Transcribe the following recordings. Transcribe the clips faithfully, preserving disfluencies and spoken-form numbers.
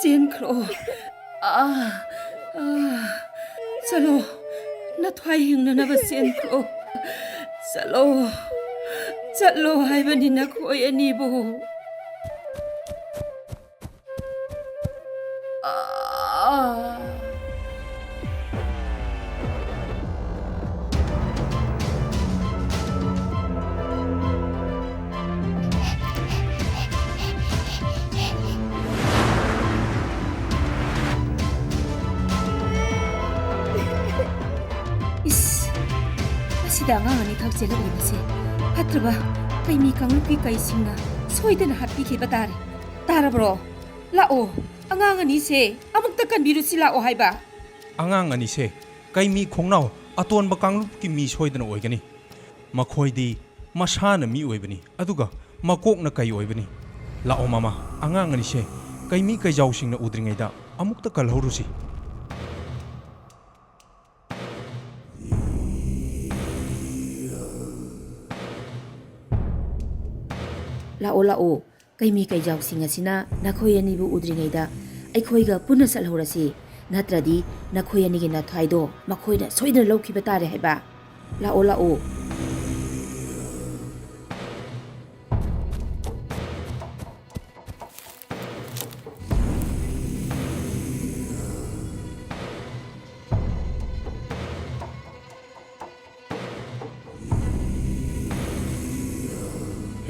ꯆꯦꯟꯈ꯭ꯔꯣ꯫ ꯑꯥ, ꯑꯥ, ꯆꯠꯂꯣ꯫ ꯅꯊ꯭ꯋꯥꯏ ꯍꯤꯡꯅꯅꯕ ꯆꯦꯟꯈ꯭ꯔꯣ꯫ ꯆꯠꯂꯣ꯫ ꯆꯠꯂꯣ ꯍꯥꯏꯕꯅꯤ ꯅꯈꯣꯏ ꯑꯅꯤꯕꯨ꯫ ꯑꯥ꯫ ꯏꯁ, ꯑꯁꯤꯗ ꯑꯉꯥꯡ ꯑꯅꯤꯈꯛ ꯆꯦꯜꯂꯛꯂꯤꯕꯁꯦ꯫ ꯐꯠꯇ꯭ꯔꯕ ꯀꯩꯃꯤ ꯀꯥꯡꯂꯨꯞꯀꯤ ꯀꯩꯁꯤꯡꯅ ꯁꯣꯏꯗꯅ ꯍꯥꯠꯄꯤꯈꯤꯕ ꯇꯥꯔꯦ꯫ ꯇꯥꯔꯕ꯭ꯔꯣ? ꯂꯥꯛꯑꯣ, ꯑꯉꯥꯡ ꯑꯅꯤꯁꯦ ꯑꯃꯨꯛꯇ ꯀꯟꯕꯤꯔꯨꯁꯤ ꯂꯥꯛꯑꯣ ꯍꯥꯏꯕ꯫ ꯑꯉꯥꯡ ꯑꯅꯤꯁꯦ ꯀꯩꯃꯤ ꯈꯣꯡꯅꯥꯎ ꯑꯇꯣꯟꯕ ꯀꯥꯡꯂꯨꯞꯀꯤ ꯃꯤ ꯁꯣꯏꯗꯅ ꯑꯣꯏꯒꯅꯤ꯫ ꯃꯈꯣꯏꯗꯤ ꯃꯁꯥꯅ ꯃꯤ ꯑꯣꯏꯕꯅꯤ, ꯑꯗꯨꯒ ꯃꯀꯣꯛꯅ ꯀꯩ ꯑꯣꯏꯕꯅꯤ꯫ ꯂꯥꯛꯑꯣ ꯃꯃꯥ, ꯑꯉꯥꯡ ꯑꯅꯤꯁꯦ ꯀꯩꯃꯤ ꯀꯩꯖꯥꯎꯁꯤꯡꯅ ꯎꯗ꯭ꯔꯤꯉꯩꯗ ꯑꯃꯨꯛꯇ ꯀꯜꯍꯧꯔꯨꯁꯤ꯫ ꯂꯥꯛꯑꯣ, ꯂꯥꯛꯑꯣ꯫ ꯀꯩꯃꯤ ꯀꯩꯖꯥꯎꯁꯤꯡ ꯑꯁꯤꯅ ꯅꯈꯣꯏ ꯑꯅꯤꯕꯨ ꯎꯗ꯭ꯔꯤꯉꯩꯗ ꯑꯩꯈꯣꯏꯒ ꯄꯨꯟꯅ ꯆꯠꯍꯧꯔꯁꯤ꯫ ꯅꯠꯇ꯭ꯔꯗꯤ ꯅꯈꯣꯏ ꯑꯅꯤꯒꯤ ꯅꯊ꯭ꯋꯥꯏꯗꯣ ꯃꯈꯣꯏꯅ ꯁꯣꯏꯗꯅ ꯂꯧꯈꯤꯕ ꯇꯥꯔꯦ ꯍꯥꯏꯕ꯫ ꯂꯥꯛꯑꯣ, ꯂꯥꯛꯑꯣ꯫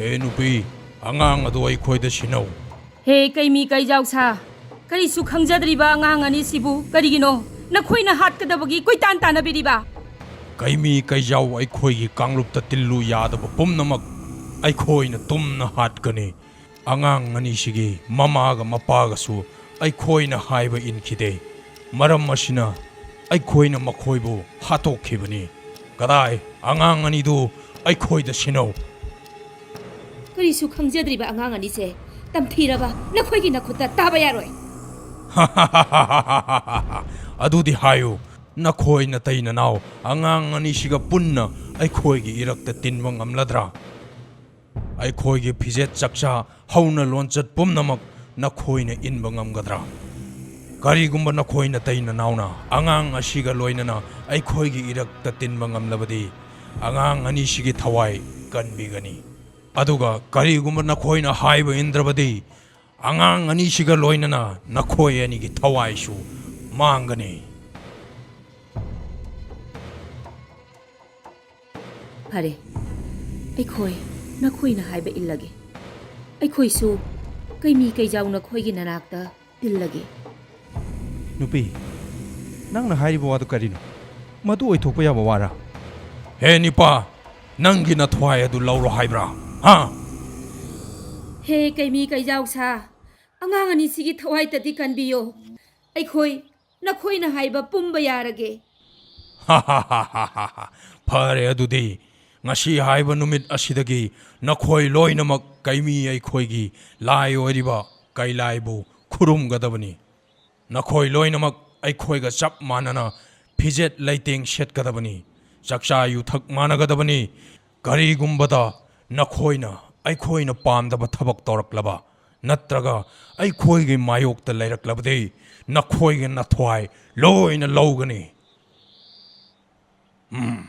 ꯍꯦ ꯅꯨꯄꯤ, ꯑꯉꯥꯡ ꯑꯗꯨ ꯑꯩꯈꯣꯏꯗ ꯁꯤꯟꯅꯧ꯫ ꯍꯦ ꯀꯩꯃꯤ ꯀꯩꯖꯥꯎꯁꯥ, ꯀꯔꯤꯁꯨ ꯈꯪꯖꯗ꯭ꯔꯤꯕ ꯑꯉꯥꯡ ꯑꯅꯤꯁꯤꯕꯨ ꯀꯔꯤꯒꯤꯅꯣ ꯅꯈꯣꯏꯅ ꯍꯥꯠꯀꯗꯕꯒꯤ ꯀꯣꯏꯇꯥꯟ ꯇꯥꯟꯅꯕꯤꯔꯤꯕ? ꯀꯩꯃꯤ ꯀꯩꯖꯥꯎ ꯑꯩꯈꯣꯏꯒꯤ ꯀꯥꯡꯂꯨꯞꯇ ꯇꯤꯜꯂꯨ ꯌꯥꯗꯕ ꯄꯨꯝꯅꯃꯛ ꯑꯩꯈꯣꯏꯅ ꯇꯨꯝꯅ ꯍꯥꯠꯀꯅꯤ꯫ ꯑꯉꯥꯡ ꯑꯅꯤꯁꯤꯒꯤ ꯃꯃꯥꯒ ꯃꯄꯥꯒꯁꯨ ꯑꯩꯈꯣꯏꯅ ꯍꯥꯏꯕ ꯏꯟꯈꯤꯗꯦ꯫ ꯃꯔꯝ ꯑꯁꯤꯅ ꯑꯩꯈꯣꯏꯅ ꯃꯈꯣꯏꯕꯨ ꯍꯥꯠꯇꯣꯛꯈꯤꯕꯅꯤ꯫ ꯀꯗꯥꯏ? ꯑꯉꯥꯡ ꯑꯅꯤꯗꯨ ꯑꯩꯈꯣꯏꯗ ꯁꯤꯟꯅꯧ꯫ ꯀꯔꯤꯁꯨ ꯈꯪꯖꯗ꯭ꯔꯤꯕ ꯑꯉꯥꯡ ꯑꯅꯤꯁꯦ ꯇꯝꯊꯤꯔꯕ ꯅꯈꯣꯏꯒꯤ ꯅꯈꯨꯠꯇ ꯇꯥꯕ ꯌꯥꯔꯣꯏ꯫ ꯑꯗꯨꯗꯤ ꯍꯥꯏꯌꯨ, ꯅꯈꯣꯏ ꯅꯇꯩ ꯅꯅꯥꯎ ꯑꯉꯥꯡ ꯑꯅꯤꯁꯤꯒ ꯄꯨꯟꯅ ꯑꯩꯈꯣꯏꯒꯤ ꯏꯔꯛꯇ ꯇꯤꯟꯕ ꯉꯝꯂꯗ꯭ꯔꯥ? ꯑꯩꯈꯣꯏꯒꯤ ꯐꯤꯖꯦꯠ ꯆꯛꯆꯥ ꯍꯧꯅ ꯂꯣꯟꯆꯠ ꯄꯨꯝꯅꯃꯛ ꯅꯈꯣꯏꯅ ꯏꯟꯕ ꯉꯝꯒꯗ꯭ꯔꯥ? ꯀꯔꯤꯒꯨꯝꯕ ꯅꯈꯣꯏ ꯅꯇꯩ ꯅꯅꯥꯎꯅ ꯑꯉꯥꯡ ꯑꯁꯤꯒ ꯂꯣꯏꯅꯅ ꯑꯩꯈꯣꯏꯒꯤ ꯏꯔꯛꯇ ꯇꯤꯟꯕ ꯉꯝꯂꯕꯗꯤ, ꯑꯉꯥꯡ ꯑꯅꯤꯁꯤꯒꯤ ꯊꯋꯥꯏ ꯀꯟꯕꯤꯒꯅꯤ꯫ ꯑꯗꯨꯒ ꯀꯔꯤꯒꯨꯝꯕ ꯅꯈꯣꯏꯅ ꯍꯥꯏꯕ ꯏꯟꯗ꯭ꯔꯕꯗꯤ, ꯑꯉꯥꯡ ꯑꯅꯤꯁꯤꯒ ꯂꯣꯏꯅꯅ ꯅꯈꯣꯏ ꯑꯅꯤꯒꯤ ꯊꯋꯥꯏꯁꯨ ꯃꯥꯡꯒꯅꯤ꯫ ꯐꯔꯦ, ꯑꯩꯈꯣꯏ ꯅꯈꯣꯏꯅ ꯍꯥꯏꯕ ꯏꯜꯂꯒꯦ꯫ ꯑꯩꯈꯣꯏꯁꯨ ꯀꯩꯃꯤ ꯀꯩꯖꯥꯎ ꯅꯈꯣꯏꯒꯤ ꯅꯅꯥꯛꯇ ꯇꯤꯜꯂꯒꯦ꯫ ꯅꯨꯄꯤ, ꯅꯪꯅ ꯍꯥꯏꯔꯤꯕ ꯋꯥꯗꯨ ꯀꯔꯤꯅꯣ? ꯃꯗꯨ ꯑꯣꯏꯊꯣꯛꯄ ꯌꯥꯕ ꯋꯥꯔꯥ? ꯍꯦ ꯅꯤꯄꯥ, ꯅꯪꯒꯤ ꯅꯊ꯭ꯋꯥꯏ ꯑꯗꯨ ꯂꯧꯔꯣ ꯍꯥꯏꯕ꯭ꯔꯥ? ꯍꯥ? ꯍꯦ ꯀꯩꯃꯤ ꯀꯩꯖꯥꯎ ꯁꯥ, ꯑꯉꯥꯡ ꯑꯅꯤꯁꯤꯒꯤ ꯊꯋꯥꯏꯇꯗꯤ ꯀꯟꯕꯤꯌꯣ꯫ ꯑꯩꯈꯣꯏ ꯅꯈꯣꯏꯅ ꯍꯥꯏꯕ ꯄꯨꯝꯕ ꯌꯥꯔꯒꯦ꯫ ꯐꯔꯦ ꯑꯗꯨꯗꯤ, ꯉꯁꯤ ꯍꯥꯏꯕ ꯅꯨꯃꯤꯠ ꯑꯁꯤꯗꯒꯤ ꯅꯈꯣꯏ ꯂꯣꯏꯅꯃꯛ ꯀꯩꯃꯤ ꯑꯩꯈꯣꯏꯒꯤ ꯂꯥꯏ ꯑꯣꯏꯔꯤꯕ ꯀꯩꯂꯥꯏꯕꯨ ꯈꯨꯔꯨꯝꯒꯗꯕꯅꯤ꯫ ꯅꯈꯣꯏ ꯂꯣꯏꯅꯃꯛ ꯑꯩꯈꯣꯏꯒ ꯆꯞ ꯃꯥꯟꯅꯅ ꯐꯤꯖꯦꯠ ꯂꯩꯇꯦꯡ ꯁꯦꯠꯀꯗꯕꯅꯤ, ꯆꯥꯛꯆꯥ ꯌꯨꯊꯛ ꯃꯥꯟꯅꯒꯗꯕꯅꯤ꯫ ꯀꯔꯤꯒꯨꯝꯕꯗ ꯅꯈꯣꯏꯅ ꯑꯩꯈꯣꯏꯅ ꯄꯥꯝꯗꯕ ꯊꯕꯛ ꯇꯧꯔꯛꯂꯕ ꯅꯠꯇ꯭ꯔꯒ ꯑꯩꯈꯣꯏꯒꯤ ꯃꯥꯌꯣꯛꯇ ꯂꯩꯔꯛꯂꯕꯗꯤ, ꯅꯈꯣꯏꯒꯤ ꯅꯊ꯭ꯋꯥꯏ ꯂꯣꯏꯅ ꯂꯧꯒꯅꯤ꯫ ꯎꯝ꯫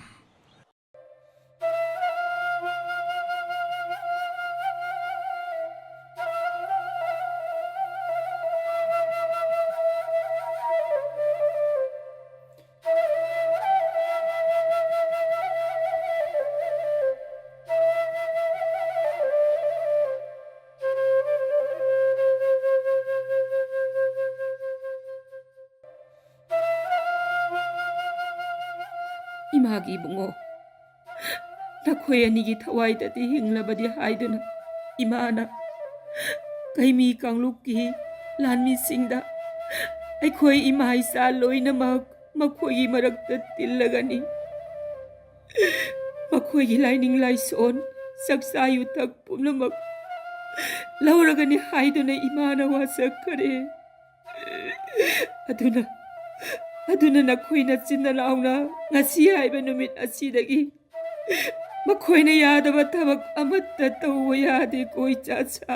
ꯏꯃꯥꯒꯤ ꯏꯕꯨꯡꯉꯣ, ꯅꯈꯣꯏ ꯑꯅꯤꯒꯤ ꯊꯋꯥꯏꯗꯗꯤ ꯍꯤꯡꯂꯕꯗꯤ ꯍꯥꯏꯗꯨꯅ ꯏꯃꯥꯅ ꯀꯩꯃꯤ ꯀꯥꯡꯂꯨꯞꯀꯤ ꯂꯥꯟꯃꯤꯁꯤꯡꯗ ꯑꯩꯈꯣꯏ ꯏꯃꯥ ꯏꯆꯥ ꯂꯣꯏꯅꯃꯛ ꯃꯈꯣꯏꯒꯤ ꯃꯔꯛꯇ ꯇꯤꯜꯂꯒꯅꯤ꯫ ꯃꯈꯣꯏꯒꯤ ꯂꯥꯏꯅꯤꯡ ꯂꯥꯏꯁꯣꯟ, ꯆꯥꯛꯆꯥ ꯌꯨꯊꯛ ꯄꯨꯝꯅꯃꯛ ꯂꯧꯔꯒꯅꯤ ꯍꯥꯏꯗꯨꯅ ꯏꯃꯥꯅ ꯋꯥꯁꯛꯈꯔꯦ꯫ ꯑꯗꯨꯅ, ꯑꯗꯨꯅ ꯅꯈꯣꯏ ꯅꯆꯤꯟ ꯅꯅꯥꯎꯅ ꯉꯁꯤ ꯍꯥꯏꯕ ꯅꯨꯃꯤꯠ ꯑꯁꯤꯗꯒꯤ ꯃꯈꯣꯏꯅ ꯌꯥꯗꯕ ꯊꯕꯛ ꯑꯃꯠꯇ ꯇꯧꯕ ꯌꯥꯗꯦꯀꯣ, ꯏꯆꯥꯁꯥ꯫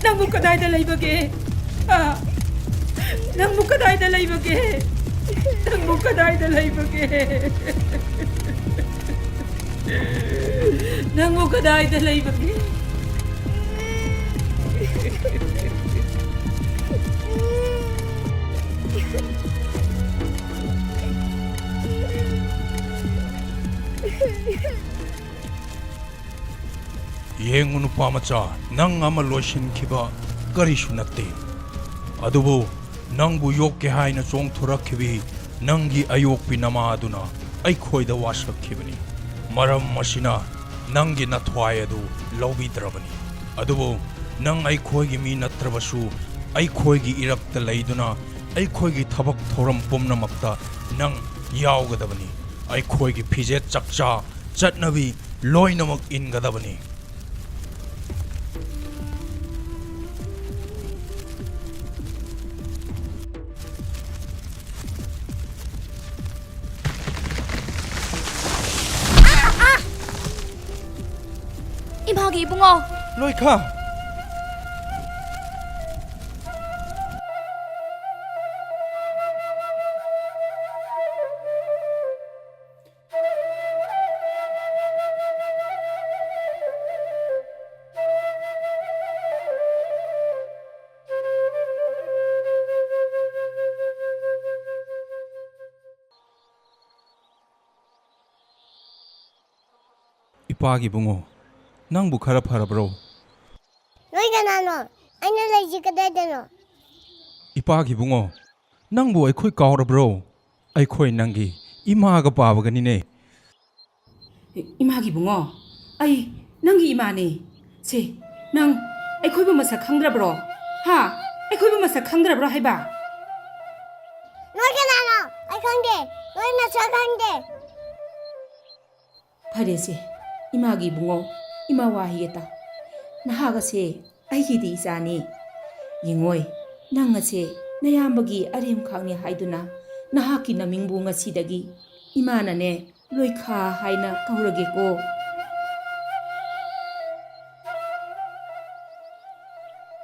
ꯅꯪꯕꯨ ꯀꯗꯥꯏꯗ ꯂꯩꯕꯒꯦ? ꯑ? ꯅꯪꯕꯨ ꯀꯗꯥꯏꯗ ꯂꯩꯕꯒꯦ? ꯅꯪꯕꯨ ꯀꯗꯥꯏꯗ ꯂꯩꯕꯒꯦ? ꯅꯪꯕꯨ ꯀꯗꯥꯏꯗ ꯂꯩꯕꯒꯦ? ꯌꯦꯡꯉꯨ ꯅꯨꯄꯥ ꯃꯆꯥ, ꯅꯪ ꯑꯃ ꯂꯣꯏꯁꯤꯟꯈꯤꯕ ꯀꯔꯤꯁꯨ ꯅꯠꯇꯦ꯫ ꯑꯗꯨꯕꯨ ꯅꯪꯕꯨ ꯌꯣꯛꯀꯦ ꯍꯥꯏꯅ ꯆꯣꯡꯊꯣꯔꯛꯈꯤꯕꯤ ꯅꯪꯒꯤ ꯑꯌꯣꯛꯄꯤ ꯅꯃꯥ ꯑꯗꯨꯅ ꯑꯩꯈꯣꯏꯗ ꯋꯥꯁꯛꯈꯤꯕꯅꯤ꯫ ꯃꯔꯝ ꯑꯁꯤꯅ ꯅꯪꯒꯤ ꯅꯊ꯭ꯋꯥꯏ ꯑꯗꯨ ꯂꯧꯕꯤꯗ꯭ꯔꯕꯅꯤ꯫ ꯑꯗꯨꯕꯨ ꯅꯪ ꯑꯩꯈꯣꯏꯒꯤ ꯃꯤ ꯅꯠꯇ꯭ꯔꯕꯁꯨ, ꯑꯩꯈꯣꯏꯒꯤ ꯏꯔꯛꯇ ꯂꯩꯗꯨꯅ ꯑꯩꯈꯣꯏꯒꯤ ꯊꯕꯛ ꯊꯧꯔꯝ ꯄꯨꯝꯅꯃꯛꯇ ꯅꯪ ꯌꯥꯎꯒꯗꯕꯅꯤ꯫ ꯑꯩꯈꯣꯏꯒꯤ ꯐꯤꯖꯦꯠ ꯆꯛꯆꯥ, ꯆꯠꯅꯕꯤ ꯂꯣꯏꯅꯃꯛ ꯏꯟꯒꯗꯕꯅꯤ꯫ ꯏꯃꯥꯒꯤ ꯏꯕꯨꯡꯉꯣ! ꯂꯣꯏꯈꯥ! ꯏꯄꯥꯒꯤ ꯏꯕꯨꯡꯉꯣ, ꯅꯪꯕꯨ ꯈꯔ ꯐꯔꯕ꯭ꯔꯣ? ꯅꯣꯏ ꯀꯅꯥꯅꯣ? ꯑꯩꯅ ꯂꯩꯁꯤ ꯀꯗꯥꯏꯗꯅꯣ? ꯏꯄꯥꯒꯤ ꯏꯕꯨꯡꯉꯣ, ꯅꯪꯕꯨ ꯑꯩꯈꯣꯏ ꯀꯥꯎꯔꯕ꯭ꯔꯣ? ꯑꯩꯈꯣꯏ ꯅꯪꯒꯤ ꯏꯃꯥꯒ ꯄꯥꯕꯒꯅꯤꯅꯦ꯫ ꯏꯃꯥꯒꯤ ꯏꯕꯨꯡꯉꯣ, ꯑꯩ ꯅꯪꯒꯤ ꯏꯃꯥꯅꯦ꯫ ꯁꯦ, ꯅꯪ ꯑꯩꯈꯣꯏꯕꯨ ꯃꯁꯛ ꯈꯪꯗ꯭ꯔꯕ꯭ꯔꯣ? ꯍꯥ? ꯑꯩꯈꯣꯏꯕꯨ ꯃꯁꯛ ꯈꯪꯗ꯭ꯔꯕ꯭ꯔꯣ ꯍꯥꯏꯕ? ꯅꯣꯏ ꯀꯅꯥꯅꯣ? ꯑꯩ ꯈꯪꯗꯦ꯫ ꯅꯣꯏ ꯃꯁꯛ ꯈꯪꯗꯦ꯫ ꯐꯔꯦꯁꯦ, ꯏꯃꯥꯒꯤ ꯏꯕꯨꯡꯉꯣ, ꯏꯃꯥ ꯋꯥ ꯍꯥꯏꯒꯦ ꯇꯥꯎ꯫ ꯅꯍꯥꯛ ꯑꯁꯦ ꯑꯩꯒꯤꯗꯤ ꯏꯆꯥꯅꯤ꯫ ꯌꯦꯡꯉꯣꯏ, ꯅꯪ ꯑꯁꯦ ꯅꯌꯥꯝꯕꯒꯤ ꯑꯔꯦꯝꯈꯥꯛꯅꯤ ꯍꯥꯏꯗꯨꯅ ꯅꯍꯥꯛꯀꯤ ꯅꯃꯤꯡꯕꯨ ꯉꯁꯤꯗꯒꯤ ꯏꯃꯥꯅꯅꯦ, ꯂꯣꯏꯈꯥ ꯍꯥꯏꯅ ꯀꯧꯔꯒꯦꯀꯣ꯫